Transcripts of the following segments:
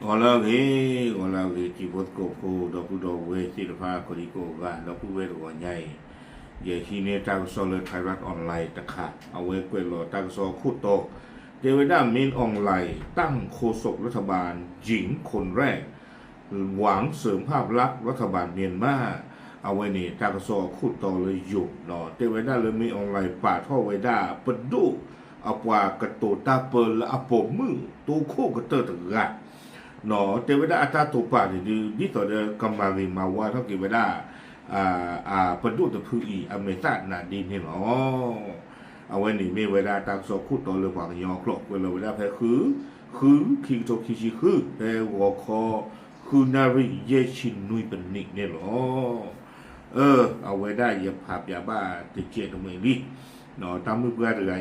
ဂီၤလၢအဂ့ၤ, ဂီၤလၢအဂ့ၤ တံၤဖိသကိးဖိ ဒီပုၢ်ဒီဝဲၢ်သ့ၣ်တဖၣ် ကိးဒံကိးဂၤ ဒီပုၢ်ဝဲၢ်တဂီၤညါအံၤ, ယဟံးန့ၢ်တၢ်ကစီၣ်လၢ Thairath Online တခါ, အဝဲကွဲးလီၤတၢ်ကစီၣ်အခိၣ်တီ, တဲဝဲဒၣ် Min Aung Hlaing ตั้งโฆษกรัฐบาลหญิงคนแรก หวังเสริมภาพลักษณ์รัฐบาลเมียนมา အဝဲန့ၣ် တၢ်ကစီၣ်အခိၣ်တီလၢယိၤ, တဲဝဲဒၣ်လၢ Min Aung Hlaing ပာ်ထီၣ်ဝဲဒၣ်ပဒိၣ်အပှၤကတိၤတၢ်ပၢလၢအပိာ်မုၣ်တိခိၣ်ကတၢၢ်တဂၤ, တဲဝဲဒၣ်အတၢ်တိာ်ပာ်န့ၣ်ဒုး ဒ်သိးဒီးကမၤဂ့ၤမၤဝါထီၣ်က့ၤဝဲဒၣ် ပဒိၣ်တဖုအံၤအမဲာ်သၣ်နးဒ့န့ၣ်လီၤ. အဝဲန့ၣ်မ့ၢ်ဝဲဒၣ်တၢ်ကစီၣ်ခိၣ်တီလၢပှၤကညီအကျိာ် ကွဲးလီၤဝဲဒၣ်ဖဲ ဃု ဃု ခံကထိခံဆံဃု ဖဲဂီၤခီ ဃုနၣ်ရံၣ်ယဲၢ်ဆံနွံပနံးန့ၣ်လီၤ. အဝဲဒၣ်ယဖးပၠးဘၣ်တကဲးတမှဲာ်လံ, တၢ်မုၣ်ပှၢ်တဂၤ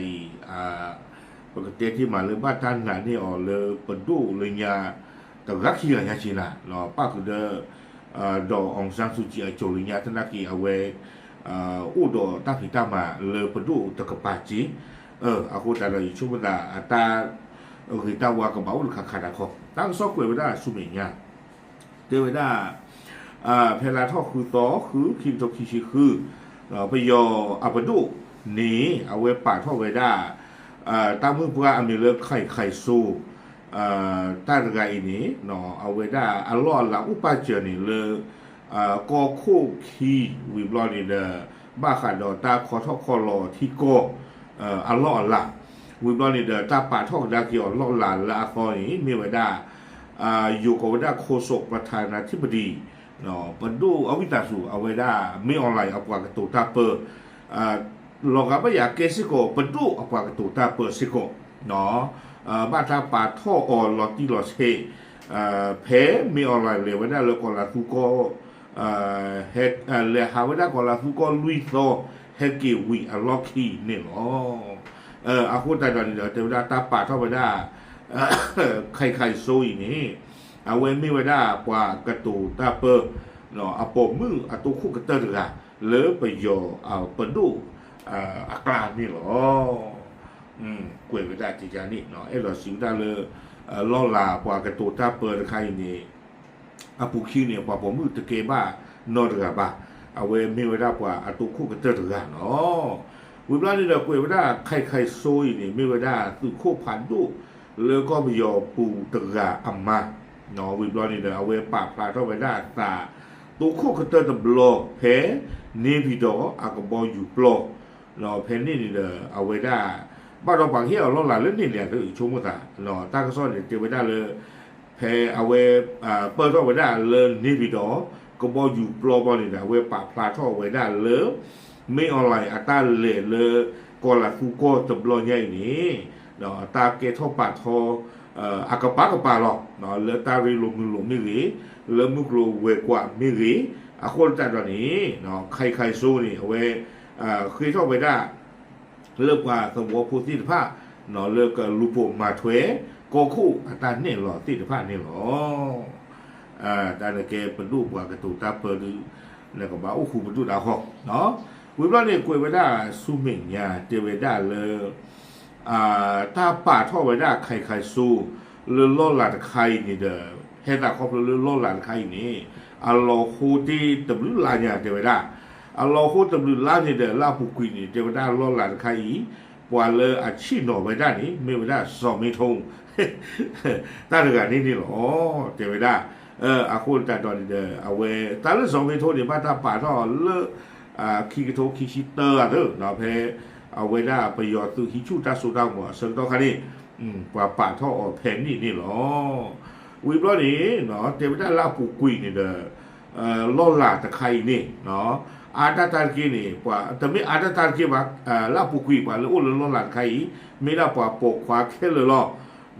အံၤ ပကတဲတ့ၢ်မးလၢဘၣ်တၢ်နာ်န့ၢ်အီၤလၢပဒိၣ်လၢညါ တဂၤခံဂၤညါက့ၤနၤ, ပၣ်ဃုာ်ဒီး ဒီး အောင်ဆန်းစုကြည် အစိၤလၢညါသနာ်က့ အဝဲ အိၣ်ဒီးတၢ်ဖံးတၢ်မၤလၢပဒိၣ်တကပၤက့ၤ, အဃိသတးဒီးယဆိကမိၣ်သးအတၢ်ဂ့ၤတၢ်ဝါကဘၣ်အိၣ်တခါခါတခီ, တၢ်ကစီၣ်ကွဲးဝဲဒၣ်ဆူမဲာ်ညါ တဲဝဲဒၣ် ဖဲလါထီၣ်ဃုသီ ဃု ခံကထိခံဆံဃု ပယီၤအပဒိၣ်န့ၣ် အဝဲပာ်ထီၣ်ဝဲဒၣ် တၢ်မုၣ်ပှၢ်အမံၤလၢ ခိုင်ခိုင်စိုး တၢ်တဂၤအံၤန့ၣ် အဝဲဒၣ်အလီၢ်အလၤအိၣ်ပာ်စၢၤန့ၣ်လၢ ကီၢ်ခိၣ်ခံ ဝံၤဘျီန့ၣ်ဒီး ဘၣ်ဃးဒီးတၢ်ခီထီၣ်ခီလီၤထံကီၢ် အလီၢ်အလၤ, ဝံၤဘျီန့ၣ်ဒီး တၢ်ပာ်ထီၣ်ကဒါက့ၤအီၤလီၢ်လၤလၢအသီန့ၣ် မ့ၢ်ဝဲဒၣ် ယိၤကိးဝဲဒၣ် โฆษกประธานาธิบดี ပဒိၣ်အဝံသးစူၤ အဝဲဒၣ် မင်းအောင်လှိုင် အပှၤကတိၤတၢ်ပၢ လီၤဂာ်ဘၣ်ယၤကဲစ့ၢ်ကီး ပဒိၣ်အပှၤကတိၤတၢ်ပၢစ့ၢ်ကီး, ဘၣ်တၢ်ပာ်ထီၣ်အီၤလီၤတံၢ်လီၤဆဲး ဖဲမင်းအောင်လှိုင် လဲၤဝဲဒၣ်လၢကီၤလၤသူကီၢ် ဟဲ လဲၤဟးဝဲဒၣ်ကီၤလၤသူကီၢ်လွံၢ်သီ ဟဲက့ၤဝံၤအလီၢ်ခံန့ၣ်လီၤ. အဃိသတးဒီးန့ၣ်ဒီး တဲဝဲဒၣ်တၢ်ပာ်ထီၣ်ဝဲဒၣ် ခိုင်ခိုင်စိုး အံၤန့ၣ် အဝဲမ့ၢ်ဝဲဒၣ်ပှၤကတိၤတၢ်ပၢ အပိာ်မုၣ်အတိခိၣ်ကတၢၢ်တဂၤ လၢပယီၤပဒိၣ်အကျါန့ၣ်လီၤ. ကွဲးဝဲဒၣ်ကကန့ၣ် အဲၣ်ဒိးစံးဝဲဒၣ်လၢ လီၢ်လၤပှၤကတိၤတၢ်ပၢတခါအံၤန့ၣ် အပူၤခံန့ၣ် ပှၤပိာ်မုၣ်တကဲဘၣ်နီတဂၤဘၣ်. အဝဲမ့ၢ်ဝဲဒၣ်ပှၤအတိခိၣ်ကတၢၢ်တဂၤလီၤ. ဝံၤဘျီန့ၣ်ဒီးကွဲးဝဲဒၣ် ခိုင်ခိုင်စိုး အံၤန့ၣ် မ့ၢ်ဝဲဒၣ်သုးခိၣ်ဖးဒိၣ်လၢကီၢ်ပယီၤပူၤတဂၤအမါ, ဝံၤဘျီန့ၣ်ဒီး အဝဲပာ်ဖျါထီၣ်ဝဲဒၣ်အသး တိခိၣ်ကတၢၢ်တဘျီဖဲ နေပြည်တော် အကဘီယူၤပျီ ဖဲန့ၣ်န့ၣ်ဒီး အဝဲဒၣ် ဘၣ်ဒီးပှၤကဟ့ၣ်အီၤလီၢ်လၤလၢန့ၣ်န့ၣ် ယဆိကမိၣ်သး တၢ်ကစီၣ်န့ၣ်တဲဝဲဒၣ်လၢ ဖဲအဝဲ ပၢၢ်ထီၣ်ဝဲဒၣ်လၢ နေပြည်တော် ကဘီယူၤပျီဘျီန့ၣ်ဒီး အဝဲပာ်ဖျါထီၣ်ဝဲဒၣ်လၢ မင်းအောင်လှိုင် အတၢ်လဲၤလၢ ကီၤလၤသူကီၢ်တဘျီညါအံၤန့ၣ် တၢ်ကဲထီၣ်ပာ်ထီ အကပၤကပၤလီၤ. လၢတၢ်ရ့လိာ်မုာ်လိာ်မ့ၢ်ဂ့ၤ, လၢမုၢ်ကျိၤဝဲၤကွာ်မ့ၢ်ဂ့ၤ, အဃိသတးဒီးန့ၣ် ခိုင်ခိုင်စိုး န့ၣ် အဝဲ ဃ့ထီၣ်ဝဲဒၣ် လၢပှၤသဝီဖိသ့ၣ်တဖၣ် လၢကလူၤပိာ်မၤထွဲ ကီၢ်ခိၣ်အတၢ်နဲၣ်လီၤသ့ၣ်တဖၣ်န့ၣ်လီၤ. တၢ်န့ၣ်ကဲပဒိၣ်ပှၤကတိၤတၢ်ပၢဒုး နကဘၣ်အိၣ်ဃူပဒိၣ်တၢ်ဃီ, ဝံၤဘျီန့ၣ် ကွဲးဝဲဒၣ်ဆူမဲာ်ညါ တဲဝဲဒၣ်လၢ တၢ်ပာ်ထီၣ်ဝဲဒၣ် ခိုင်ခိုင်စိုး လၢလီၢ်လၤတခါအံၤန့ၣ်ဒီး ဟဲသးခီဖျိလၢလီၢ်လၤတခါအံၤန့ၣ် အလီၤဃိတ့ၢ်တဘျုးလါညါ တဲဝဲဒၣ် အလီၤဃိတဘျုးလါန့ၣ်ဒီး လၢအပူၤကွံာ်န့ၣ် တဲဝဲဒၣ်လီၢ်လၤတခါအံၤ ပှၤလၢအဆ့ၣ်နီၤဝဲဒၣ်န့ၣ် မ့ၢ်ဝဲဒၣ် ဇော်မင်းထွန်း တၢ်တဂၤန့ၣ်န့ၣ်လီၤ. တဲဝဲဒၣ် အဃိသတးဒီးန့ၣ်ဒီး အဝဲ တၢ်လၢ ဇော်မင်းထွန်း န့ၣ် ဘၣ်တၢ်ပာ်ထီၣ်လၢ ခံကထိခံဆံတၢအသိး ဖဲ အဝဲဒၣ်ပယီၤသုးဟံးဆူၣ်တၢ်စိတၢ်ကမီၤအဆၢကတီၢ်ခါန့ၣ် ပှၤပာ်ထီၣ်အီၤဖဲန့ၣ်န့ၣ်လီၤ. ဝံၤဘျီန့ၣ် တဲဝဲဒၣ်လၢအပူၤကွံာ်န့ၣ်ဒီး လီၢ်လၤတခါအံၤန့ၣ် အါဒၣ်တၢ်တက့ၢ်န့ၣ် ပှၤ တမ့ၢ်အါဒၣ်တၢ်တက့ၢ်ဘၣ်, လၢအပူၤကွံာ်ပှၤလၢအိၣ်လၢလီၢ်လၤတခါအံၤ မ့ၢ်ဒၣ်ပှၤပိာ်ခွါခဲလၢာ်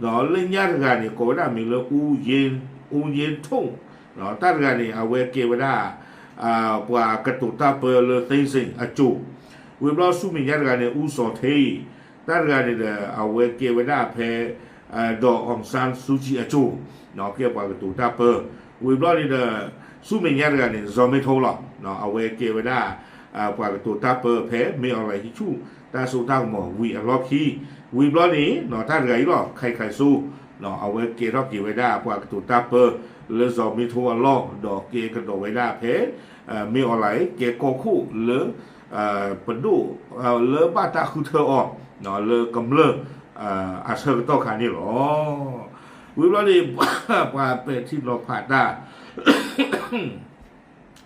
လီၤ. လၢညါတဂၤန့ၣ် ကိးဝဲဒၣ်မံၤလၢ ဦးရင်းထွန်း တၢ်တဂၤန့ၣ် အဝဲကဲဝဲဒၣ် ပှၤကတိၤတၢ်ပၢလၢ သိန်းစိန် အစိၤ, ဝံၤဘျီဆူမဲာ်ညါတဂၤန့ၣ် ဦးဇော်ဌေး တၢ်တဂၤန့ၣ်ဒီး အဝဲကဲဝဲဒၣ်ဖဲ ဒီး အောင်ဆန်းစုကြည် အစိၤ ကဲပှၤကတိၤတၢ်ပၢ, ဝံၤဘျီန့ၣ်ဒီး ဆူမဲာ်ညါတဂၤန့ၣ် ဇော်မင်းထွန်း လီၤ. အဝဲကဲဝဲဒၣ် ပှၤကတိၤတၢ်ပၢဖဲ မင်းအောင်လှိုင် ဟံးဆူၣ်တၢ်စိတၢ်ကမီၤဝံၤအလီၢ်ခံ, ဝံၤဘျီန့ၣ် တၢ်တဂၤအံၤလီၤ ခိုင်ခိုင်စိုး အဝဲကဲထီၣ်က့ၤဝဲဒၣ်ပှၤကတိၤတၢ်ပၢလၢစီၤမ့ထိအလီၢ် ဒီးကဲကဒီးဝဲဒၣ်ဖဲ မင်းအောင်လှိုင် ကဲကီၢ်ခိၣ်လၢ ပဒိၣ် လၢဘၣ်တၢ်ဃုထၢအီၤ လၢကမျၢၢ်အဆၢကတီၢ်ခါန့ၣ်လီၤ. ဝံၤဘျီန့ၣ် ပှၤပဲာ်ထံနီၤဖးတၢ်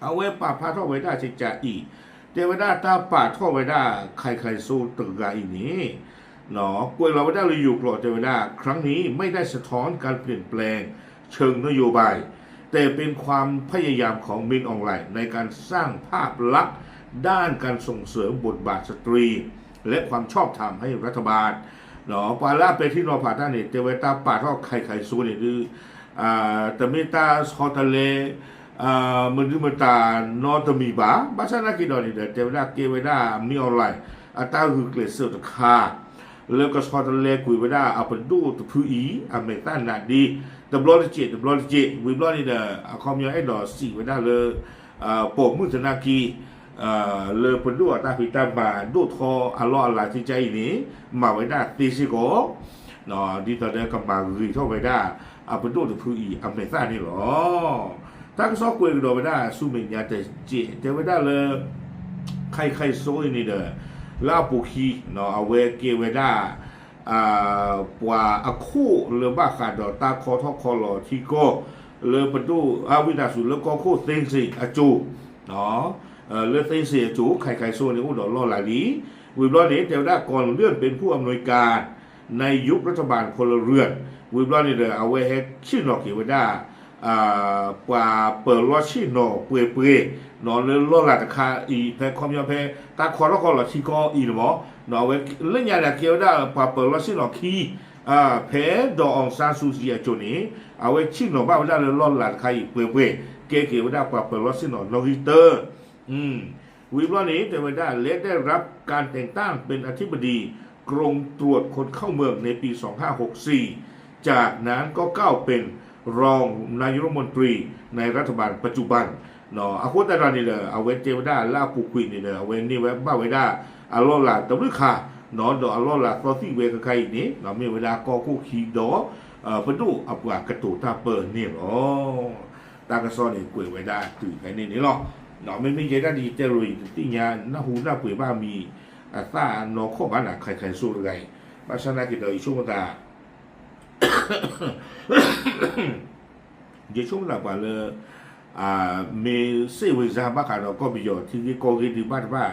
အဝဲပာ်ဖျါထီၣ်ဝဲဒၣ်ကကးအံၤ တဲဝဲဒၣ်တၢ်ပာ်ထီၣ်ဝဲဒၣ် ခိုင်ခိုင်စိုး တဂၤအံၤန့ၣ် ကွဲးလီၤဝဲဒၣ်လၢယိၤကျိာ်တဲဝဲဒၣ် ครั้งนี้ไม่ได้สะท้อนการเปลี่ยนแปลงเชิงนโยบาย แต่เป็นความพยายามของมินอองหลายในการสร้างภาพลักษณ์ด้านการส่งเสริมบทบาทสตรี และความชอบธรรมให้รัฐบาล ပှၤလၢအပဲာ်ထံနီၤဖးတၢ်န့ၣ် တဲဝဲတၢ်ပာ်ထီၣ် ခိုင်ခိုင်စိုး န့ၣ်ဒုး တမ့ၢ်တၢ်ဆီတလဲ မနုၤမတၤနီတမံၤဘၣ်. ဘၣ်ဆၣ်သနာ်က့ဒီးန့ၣ်ဒီး တဲဝဲဒၣ်ကဲဝဲဒၣ် မင်းအောင်လှိုင် အတၢ်ဂုာ်ကျဲးစၢးတခါ လၢကဆီတလဲကွံာ်ဝဲဒၣ်အပဒိၣ်တဖုအံၤ အမဲာ်သၣ်နးဒ့ တဘျီတစဲး တဘျီတစဲး ဝံၤဘျီန့ၣ်ဒီး အခီပညီအဲၣ်ဒိးစံးဝဲဒၣ်လၢ ပိာ်မုၣ်သနာ်က့ လၢပဒိၣ်အတၢ်ဖံးတၢ်မၤဒိၣ်ထီအလီၢ်အလၤသ့ၣ်ကါအံၤန့ၣ် မၤဝဲဒၣ်သ့စ့ၢ်ကီး ဒ်သိးဒီးကမၤဂ့ၤထီၣ်ဝဲဒၣ် အပဒိၣ်တဖုအံၤအမဲာ်သၣ်န့ၣ်လီၤ. တၢ်ကစီၣ်ကွဲးကဒီးဝဲဒၣ်ဆူမဲာ်ညါတစဲး တဲဝဲဒၣ်လၢ ခိုင်ခိုင်စိုး အံၤန့ၣ်ဒီး လၢအပူၤခံ အဝဲကဲဝဲဒၣ် ပှၤအခိၣ်လၢဘၣ်ဃးဒီးတၢ်ခီထီၣ်ခီလီၤထံကီၢ် လၢပဒိၣ်အဝံသးစူၤလၢကီၢ်ခိၣ်သ့စ့အစိၤ လၢသ့စ့အစိၤ ခိုင်ခိုင်စိုး န့ၣ်အိၣ်ဒီးလီၢ်လၤလံ. ဝံၤဘျီန့ၣ် တဲဝဲဒၣ် ก่อนเลื่อนเป็นผู้อำนวยการในยุครัฐบาลพลเรือน ဝံၤဘျီန့ၣ်ဒီး အဝဲဟဲဆ့ၣ်နီၤက့ၤဝဲဒၣ် ပှၤပၢၤလီၢ်ဆ့ၣ်နီၤပှဲၤပှဲၤ လၢလီၢ်လၤတခါအံၤ ဖဲခီပညီဖဲ တၢ်ခီထီၣ်ခီလီၤထံကီၢ်အံၤန့ၣ်မး အဝဲလၢညါဒီးကဲဝဲဒၣ်ပှၤပၢၤလီၢ်ဆ့ၣ်နီၤခံ ဖဲ ဒေါ်အောင်ဆန်းစုကြည် အစိၤန့ၣ် အဝဲဆ့ၣ်နီၤဘၣ်ဝဲဒၣ်လၢလီၢ်လၤတခါအံၤပှဲၤပှဲၤ ကဲက့ၤဝဲဒၣ်ပှၤပၢၤလီၢ်ဆ့ၣ်နီၤနီၣ်ဂံၢ်တၢ ဝံၤဘျီန့ၣ် တဲဝဲဒၣ် และได้รับการแต่งตั้งเป็นอธิบดีกรมตรวจคนเข้าเมืองในปีสองห้าหกสี่ จากนั้นก็ก้าวเป็นรองนายกรัฐมนตรีในรัฐบาลปัจจุบัน အဃိသတးဒီးန့ၣ်ဒီး အဝဲတဲဝဲဒၣ်လၢအပူၤကွံာ်န့ၣ်ဒီး အဝဲန့ၢ်ဝဲဘၣ်ဝဲဒၣ်အလီၢ်လၤတဘျုးခါ ဒီးအလီၢ်လၤသီသံၣ်ဝဲခဲခါအံၤန့ၣ် မ့ၢ်ဝဲဒၣ်ကီၢ်ခိၣ်ခံဒီး ပဒိၣ်အပှၤကတိၤတၢ်ပၢန့ၣ်လီၤ. တၢ်ကစီၣ်န့ၣ်ကွဲးဝဲဒၣ်တုၤဖဲန့ၣ်န့ၣ်လီၤ. မ့မ့ၢ်ယဲဒၣ်ဒ်ယတဲလိၤအံၤ တသ့ၣ်ညါနၢ်ဟူနၢ်ပှဲၤဘၣ်မံၤ အသၣ်နီၢ်ခီၣ်ဘၣ်နၤ ခိုင်ခိုင်စိုး တဂၤအံၤ ဘၣ်ဆၣ်သနာ်က့ဒီး ယဆိကမိၣ်သး ယဆိကမိၣ်သးပှၤလၢ မ့ၢ်စ့ၢ်ဝံၤစါဘၣ်ဃးဒီးကီၢ်ပယီၤထံဂ့ၢ်ကီၢ်ဂ့ၢ်ဒုးဘၣ်တဘၣ်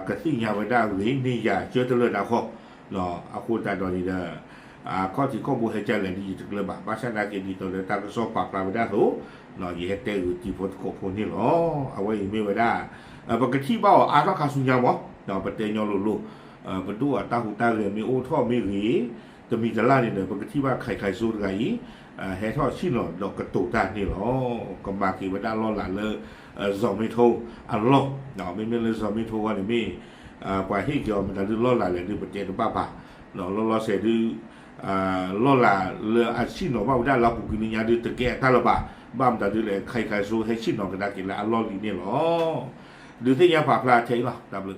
ကသ့ၣ်ညါဝဲဒၣ်ဂ့ၤန့ၢ်ယၤကၢတလၢာ်ဒၣ်ဃီ အဃိသတးဒီးန့ၣ်ဒီး ခီၣ်ထံးခီၣ်ဘိဟဲကလဲၣ်ဒ်ယတကျၢၤဘၣ် ဘၣ်ဆၣ်သနာ်က့ဒ်သိးလၢတၢ်ကစီၣ်ပာ်ဖျါဝဲဒၣ်အသိး ယဟဲတဲဂ့ၤတံၤဖိသကိးဖိန့ၣ်လီၤ. အဝဲအံၤမ့ၢ်ဝဲဒၣ် ပကထံၣ်ဘၣ်အီၤအါထီၣ်ခါဆူညါမး ပတဲညီလိၤလိၤ ပဒိၣ်အတၢ်ဟူးတၢ်ဂဲၤမ့ၢ်အိၣ်ထီၣ်မ့ၢ်ဂ့ၤ တမံၤတလၢ်န့ၣ်ဒီး ပကထံၣ်ဘၣ် ခိုင်ခိုင်စိုး တဂၤအံၤ ဟဲထီၣ်ဆ့ၣ်နီၤဒီးကတိၤတၢ်န့ၣ်လီၤ. ကမၤက့ၤဝဲဒၣ်လီၢ်လၤလၢ စီၤမ့ထိအလီၢ် မ့မ့ၢ်လၢစီၤမ့ထိအဂီၢ်န့ၣ်မ့ၢ် ပှၤဟ့ၣ်က့ၤအီၤမတၤဒုးလီၢ်လၤလဲၣ်ဒုးပတဲတဘၣ်ဘၣ် လီၤလီၤဆဲးဒုး လီၢ်လၤလၢအဆ့ၣ်နီၤဘၣ်ဝဲဒၣ်လၢအပူၤကွံာ်လၢညါဒုးတကဲအတၢ်လၢၤဘၣ် ဘၣ်မတၤဒုးလဲၣ် ခိုင်ခိုင်စိုး ဟဲဆ့ၣ်နီၤကဒါက့ၤလၢအလီၢ်လံန့ၣ်လီၤ. ဒုးသ့ၣ်ညါပာ်ဖျါထဲအံၤလီၤ တၢ်ဘျုး